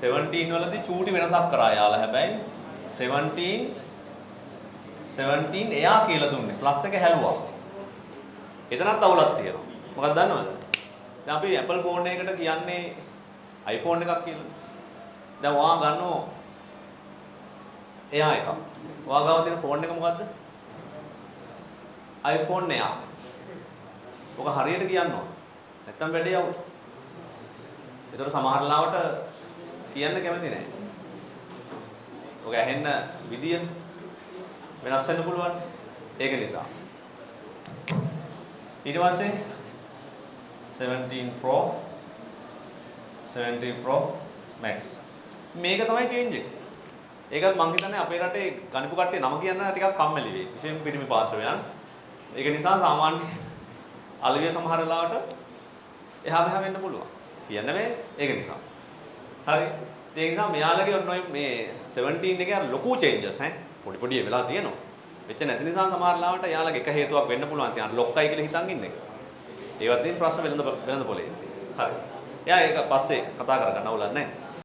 17 වලදී චූටි වෙනසක් කරා යාලා. හැබැයි 17 17 එයා කියලා දුන්නේ. ප්ලස් එක හැලුවා. එතනත් අවුලක් තියෙනවා. මොකක්ද දන්නවද? දැන් අපි Apple phone එකකට කියන්නේ iPhone එකක් කියලා. දැන් ඔයා ගන්නෝ එයා එකක්. ඔයා ගාව තියෙන ෆෝන් එක මොකද්ද? iPhone එයා. ඔක හරියට කියන්න ඕන. නැත්තම් වැඩේ අවුල්. ඒතර සමහර ලාවට කියන්න කැමති නෑ. ඔක ඇහෙන්න විදිය වෙනස් වෙන්න පුළුවන්. ඒක නිසා. ඊට පස්සේ 17 Pro, 17 Pro Max. මේක තමයි චේන්ජ් එක. ඒකත් මං හිතන්නේ අපේ රටේ ගනිපු කට්ටිය නම කියන්න ටිකක් කම්මැලි වෙයි. විශේෂයෙන්ම පිරිමි පාර්ශවයන්. ඒක නිසා සාමාන්‍ය අලවිය සමහර වෙලාවට එහා මෙහා වෙන්න පුළුවන්. කියන්න බෑ ඒක නිසා. හරි. ඒ නිසා මෙයාලගේ ඔන්න ඔය මේ 17 එකේ අර ලොකු චේන්ජස් ඈ පොඩි පොඩි වෙලා තියෙනවා. වෙච්ච නැති නිසා සමහර ලාවට එයාලගේ එක හේතුවක් වෙන්න පුළුවන්. ඉතින් අර ලොක්කයි කියලා හිතන් ඉන්න එක. ඒවත් ඉතින් ප්‍රශ්න වෙළඳ වෙළඳ පොලේ. හරි. එයා ඒක පස්සේ කතා කරගන්න අවුලක් නැහැ.